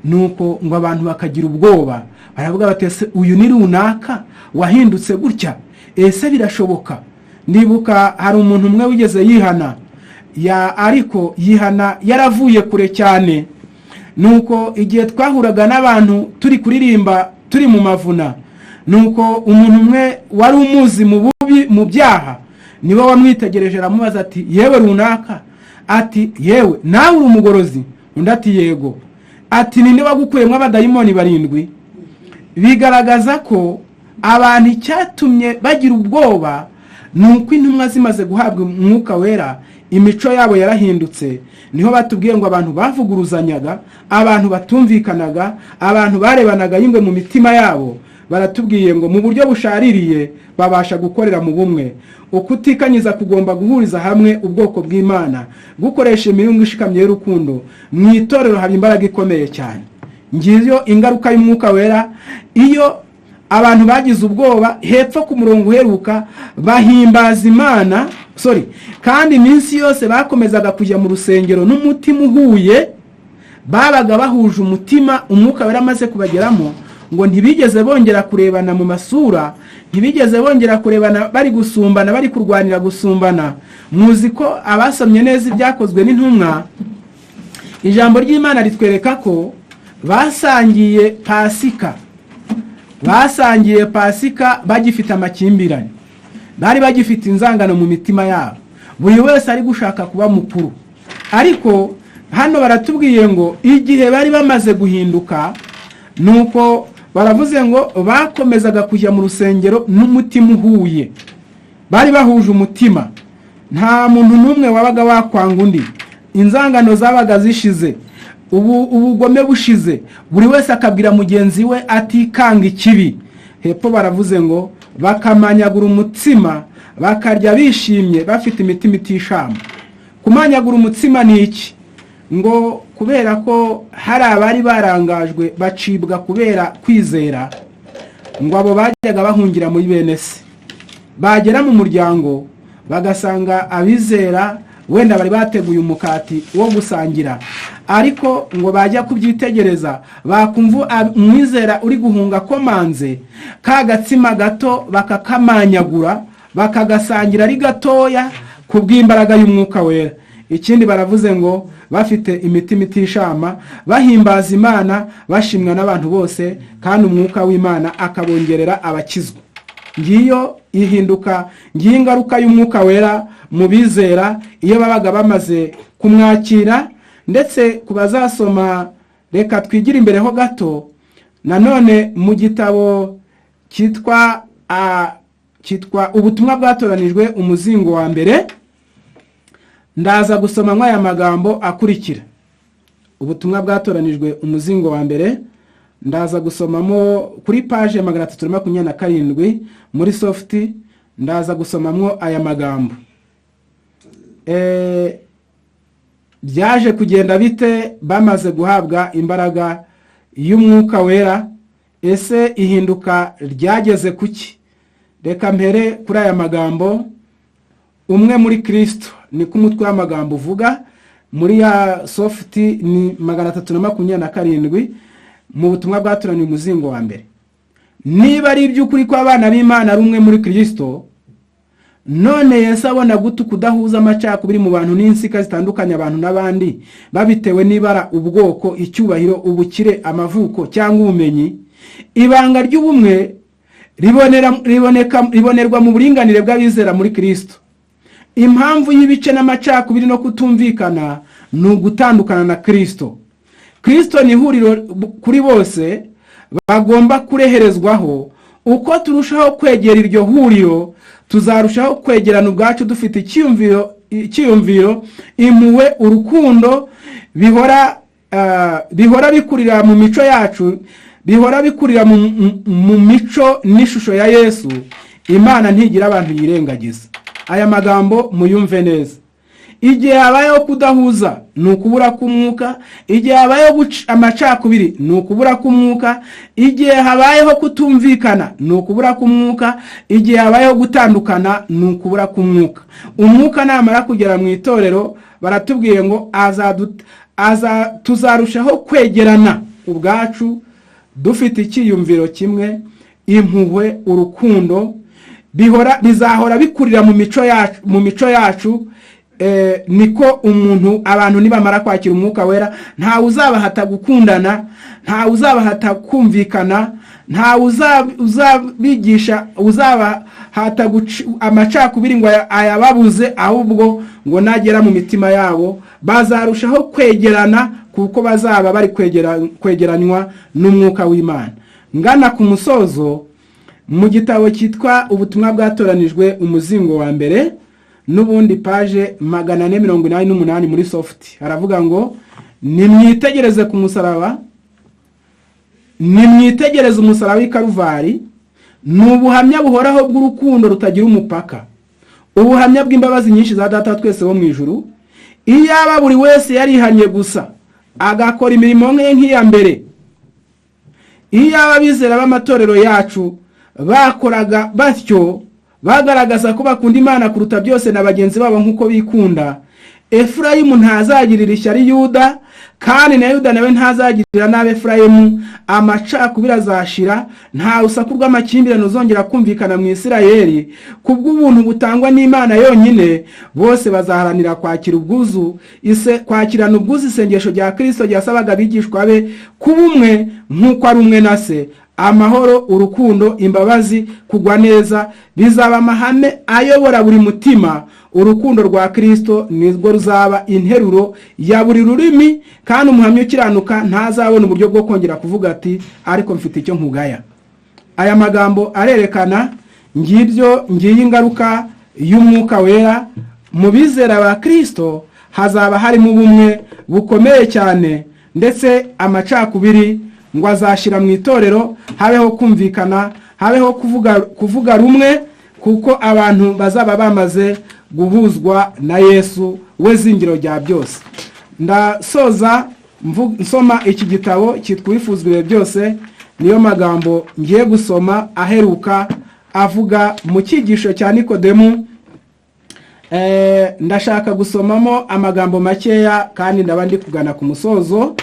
Nuko ngo abantu bakagira ubwoba, baravuga bati: "Ese uyu ni runaka wahindutse gutya? Ese birashoboka?" Ndibuka hari umuntu umwe wigeze yihana ya, ariko yihana yaravuye kure cyane. Nuko igihe twahuraga n'abantu turi kuririmba, turi mu mavuna, nuko umuntu umwe wari umuzi mu bubi, mu byaha, niwe wamwitegereje aramubaza ati: "Yewe runaka," ati: "yewe nawe uri umugorozi?" Undi ati: "Yego." Ati: "Ninde wagukuyemo abadayimoni 7?" Bigaragaza ko abantu icyatumye bagira ubwoba ni uko intumwa zimaze guhabwa Umwuka Wera, imico yabo yarahindutse. Niho batubwiye ngo abantu bavuguruzanyaga, abantu batumvikanaga, abantu barebanaga y'ingwe mu mitima yabo, baratubwiye ngo mu buryo bushaririye babasha gukorera mu bumwe. Ukutikanyiza kugomba guhuriza hamwe ubwoko bw'Imana gukoresha imirungo ishikamye y'urukundo. Mu itorero haba imbaraga ikomeye cyane. Ngiyo ingaruka y'Umwuka Wera. Iyo abantu bagize ubwoba, hepfo ku murongo uheruka, bahimbaza Imana, sorry, kandi iminsi yose bakomezaga kujya mu rusengero n'umutima uhuye. Babaga bahuje umutima. Umwuka Wera amaze kubageramo, ngo ntibigeze bongera kurebana mu masura, ntibigeze bongera kurebana bari gusumbana, bari kurwanira gusumbana. Muzi ko abasomye neza Ibyakozwe n'Intumwa, ijambo ry'Imana ritwereka ko basangiye Pasika, basangiye Pasika bagifite amakimbirane, bari bagifite inzangano mu mitima yabo, buri wese ari gushaka kuba mukuru. Ariko hano baratubwiye ngo igihe bari bamaze guhinduka, nuko baravuze ngo bakomezaga kujya mu rusengero n'umutima uhuye. Bari bahuje umutima, nta muntu n'umwe wabaga wakwanga undi. Inzangano zabaga zishize, ubu ubugome bushize, buri wese akabwira mugenzi we atikanga ikibi. Hepfo baravuze ngo bakamanyagura umutsima, bakarya bishimye, bafite imitima itishama. Kumanyagura umutsima ni iki? Ngo kubera ko hari abari barangajwe bacibwa kubera kwizera, ngo abo bajyaga bahungira muri bene se, bagera mu muryango bagasanga abizera wenda bari bateguye umukati wo gusangira, ariko ngo bajya kubyitegereza bakumva umwizera uri guhunga akomanze, ka gatsima gato bakakamanyagura, bakagasangira ari gatoya, ku bw'imbaraga y'Umwuka Wera. Ikindi baravuze ngo bafite imitima itishama, bahimbaza Imana, bashimwa n'abantu bose, kandi Umwuka w'Imana akabongerera abakizwa. Ngiyo ihinduka, ngiyo ingaruka y'Umwuka Wera mu bizera iyo babaga bamaze kumwakira. Ndetse ku bazasoma, reka twigire imbere ho gato nanone mu gitabo cyitwa Ubutumwa Bwatoranijwe, umuzingo wa mbere. Ndaza gusoma nk'aya magambo akurikira. Ubutumwa Bwatoranijwe, umuzingo wa mbere, ndaza gusomamo kuri paje 327 muri sofuti. Ndaza gusomamo aya magambo. Byaje kugenda bite bamaze guhabwa imbaraga y'Umwuka Wera? Ese ihinduka ryageze kuki? Reka mpere kuri aya magambo: "Umwe muri Kirisito", niko umutwe w'amagambo uvuga. Muri ya sofuti ni 327 mu Butumwa Bwatoraniye, umuzingo wa mbere. Niba ari iby'ukuri ko abana b'Imana ari umwe muri Kirisito, None Yesu abona gute kudahuza amacakubiri mu bantu n'insika zitandukanye abantu n'abandi babitewe n'ibara, ubwoko, icyubahiro, ubukire, amavuko cyangwa ubumenyi? Ibanga ry'ubumwe ribonerwa mu buringanire bw'abizera muri Kristo. Impamvu y'ibice n'amacakubiri no kutumvikana ni ugutandukana na Kristo. Kristo ni ihuriro kuri bose bagomba kureherezwaho. Uko turushaho kwegera iryo huriro, tuzarushaho kwegerana ubwacu dufite icyiyumviro, impuhwe, urukundo bihora bikurira mu mico yacu, bihora bikurira mu mico n'ishusho ya Yesu. Imana ntigira abantu yirengagiza. Aya magambo muyumve neza. Igihe habayeho kudahuza ni ukubura k'umwuka, igihe habayeho amacakubiri ni ukubura k'umwuka, igihe habayeho kutumvikana ni ukubura k'umwuka, igihe habayeho gutandukana ni ukubura k'umwuka. Umwuka namara kugera mu itorero, baratubwiye ngo tuzarushaho kwegerana ubwacu dufite icyiyumviro kimwe, impuhwe, urukundo bizahora bikurira mu mico yacu. Niko umuntu, abantu nibamara kwakira Umwuka Wera, ntawe uzabahata gukundana, ntawe uzabahata kumvikana, ntawe uzabigisha uzabahata amacakubiri ngo ayababuze, ahubwo ngo nagera mu mitima yabo bazarushaho kwegerana, kuko bazaba bari kwegeranywa n'Umwuka w'Imana. Ngana ku musozo, mu gitabo cyitwa Ubutumwa Bwatoranijwe, umuzingo wa mbere, n'ubundi page 488 muri soft, haravuga ngo: "Nimwitegereze ku musaraba, nimwitegereze umusaraba w'i Karuvari. Ni ubuhamya buhoraho bw'urukundo rutagira umupaka, ubuhamya bw'imbabazi nyinshi za Data twese wo mu ijuru. Iyaba buri wese yarihanye gusa agakora imirimo nke nk'iya mbere, iyaba abizera b'amatorero yacu bakoraga batyo, bagaragaza ko bakunda Imana kuruta byose na bagenzi babo nk'uko bikunda, Efurayimu ntazagirira ishyari Yuda, kandi na Yuda nawe ntazagirira nabi Efurayimu. Amacakubiri azashira, nta rusaku rw'amakimbirane uzongera kumvikana mu Isirayeli. Kubw'ubuntu butangwa n'Imana yonyine, bose bazaharanira kwakira ubwuzu ise kwakirana ubwuzu isengesho rya Kirisito ryasabaga abigishwa be kuba umwe nk'uko ari umwe na Se. Amahoro, urukundo, imbabazi, kugwa neza bizaba amahame ayobora buri mutima. Urukundo rwa Kirisito nirwo ruzaba interuro ya buri rurimi, kandi umuhamya ukiranuka ntazabona uburyo bwo kongera kuvuga ati: 'Ariko mfite icyo nkugaya.'" Aya magambo arerekana ngibyo, ngiyi ingaruka y'Umwuka Wera mu bizera ba Kirisito. Hazaba harimo ubumwe bukomeye cyane, ndetse amacakubiri ngo azashyira mu itorero, habeho kumvikana, habeho kuvuga rumwe, kuko abantu bazaba bamaze guhuzwa na Yesu, we zingiro rya byose. Ndasoza nsoma iki gitabo cyitwa Uwifuzwa Ibihe Byose. Niyo magambo ngiye gusoma aheruka avuga mu cyigisho cya Nikodemu. Ndashaka gusomamo amagambo makeya, kandi ndaba ndi kugana ku musozo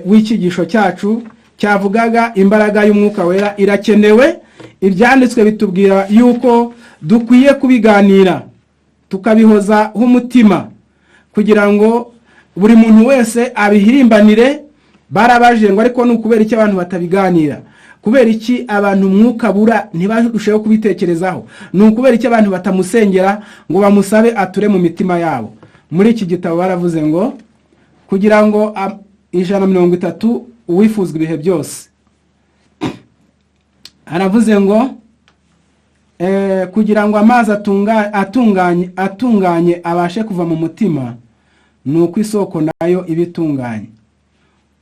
w'icyigisho cyacu cyavugaga imbaraga y'Umwuka Wera irakenewe. Ibyanditswe bitubwira yuko dukwiye kubiganira, tukabihozaho umutima, kugira ngo buri muntu wese abihirimbanire. Barabaje ngo: "Ariko ni ukubera iki abantu batabiganira? Kubera iki abantu Umwuka bura ntibarusheho kubitekerezaho? Ni ukubera iki abantu batamusengera ngo bamusabe ature mu mitima yabo?" Muri iki gitabo baravuze ngo kugira ngo 130, Uwifuzwa Ibihe Byose, haravuze ngo kugira ngo amazi atunganye abashe kuva mu mutima, ni uko isoko nayo iba itunganye.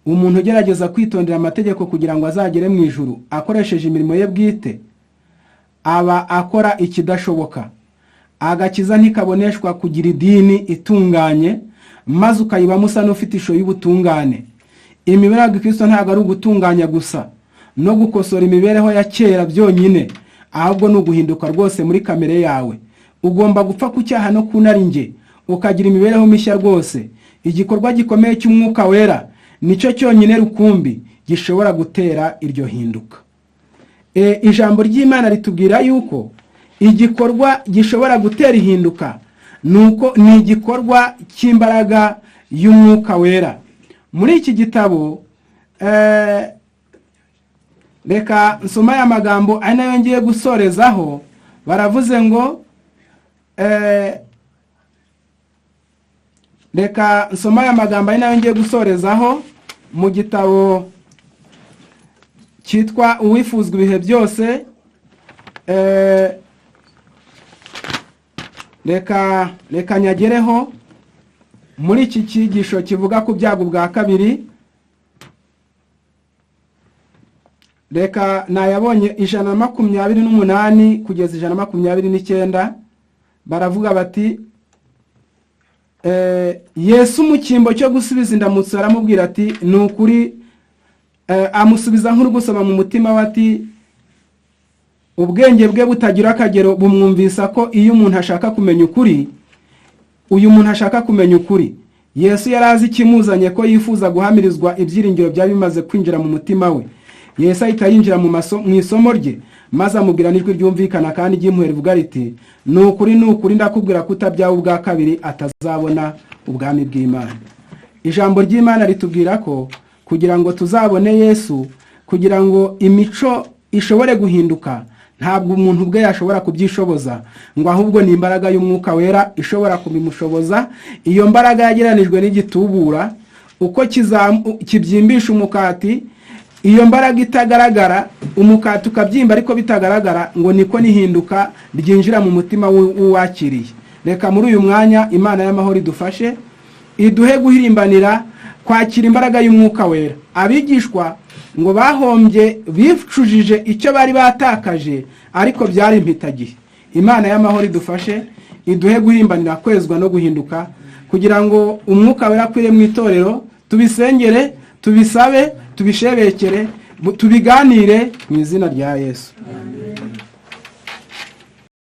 Umuntu ugerageza kwitondera amategeko kugira ngo azagere mu ijuru akoresheje imirimo ye bwite aba akora ikidashoboka. Agakiza ntikaboneshwa kugira idini itunganye maze ukayibamo usa n'ufite ishusho y'ubutungane. Imibereho ya Gikristo ntabwo ari ugutunganya gusa no gukosora imibereho ya kera byonyine, ahubwo ni uguhinduka rwose muri kamere yawe. Ugomba gupfa ku cyaha no ku narinjye, ukagira imibereho mishya rwose. Igikorwa gikomeye cy'Umwuka Wera nicyo cyonyine rukumbi gishobora gutera iryo hinduka. Ijambo ry'Imana ritubwira yuko Igikorwa gishobora gutera ihinduka nuko ni igikorwa cy'imbaraga y'Umwuka Wera. Muri iki gitabo, reka nsoma aya magambo ari nayo ngiye gusorezaho. Baravuze ngo, reka nsoma aya magambo ari nayo ngiye gusorezaho mu gitabo cyitwa Uwifuzwa Ibihe Byose. Reka nyagereho muri iki cyigisho kivuga ku byago bwa kabiri. Reka nayabonye, 128 kugeza 129. Baravuga bati: "Yesu mu cyimbo cyo gusubiza indamutso aramubwira ati: 'Ni ukuri,' amusubiza nk'uri gusoma mu mutima we ati ubwenge bwe butagira akagero bumwumvisa ko iyo umuntu ashaka kumenya ukuri, uyu muntu ashaka kumenya ukuri." Yesu yari azi ikimuzanye, ko yifuza guhamirizwa ibyiringiro byari bimaze kwinjira mu mutima we. Yesu ahita yinjira mu isomo rye, maze amubwira n'ijwi ryumvikana kandi ry'impuhwe rivuga riti: "Ni ukuri, ni ukuri, ndakubwira ko utabyawe ubwa kabiri atazabona ubwami bw'Imana." Ijambo ry'Imana ritubwira ko kugira ngo tuzabone Yesu, kugira ngo imico ishobore guhinduka, ntabwo umuntu ubwe yashobora kubyishoboza, ngo ahubwo ni imbaraga y'Umwuka Wera ishobora kubimushoboza. Iyo mbaraga yagereranijwe n'igitubura, uko kibyimbisha umukati. Iyo mbaraga itagaragara, umukati ukabyimba ariko bitagaragara, ngo niko nihinduka ryinjira mu mutima w'uwakiriye. Reka muri uyu mwanya Imana y'amahoro idufashe, iduhe guhirimbanira kwakira imbaraga y'Umwuka Wera. Abigishwa ngo bahombye, bicujije icyo bari batakaje, ariko byari impitagihe. Imana y'amahoro idufashe, iduhe guhirimbanira kwezwa no guhinduka, kugira ngo Umwuka Wera akwire mu itorero. Tubisengere, tubisabe, tubishebekere, tubiganire mu izina rya Yesu.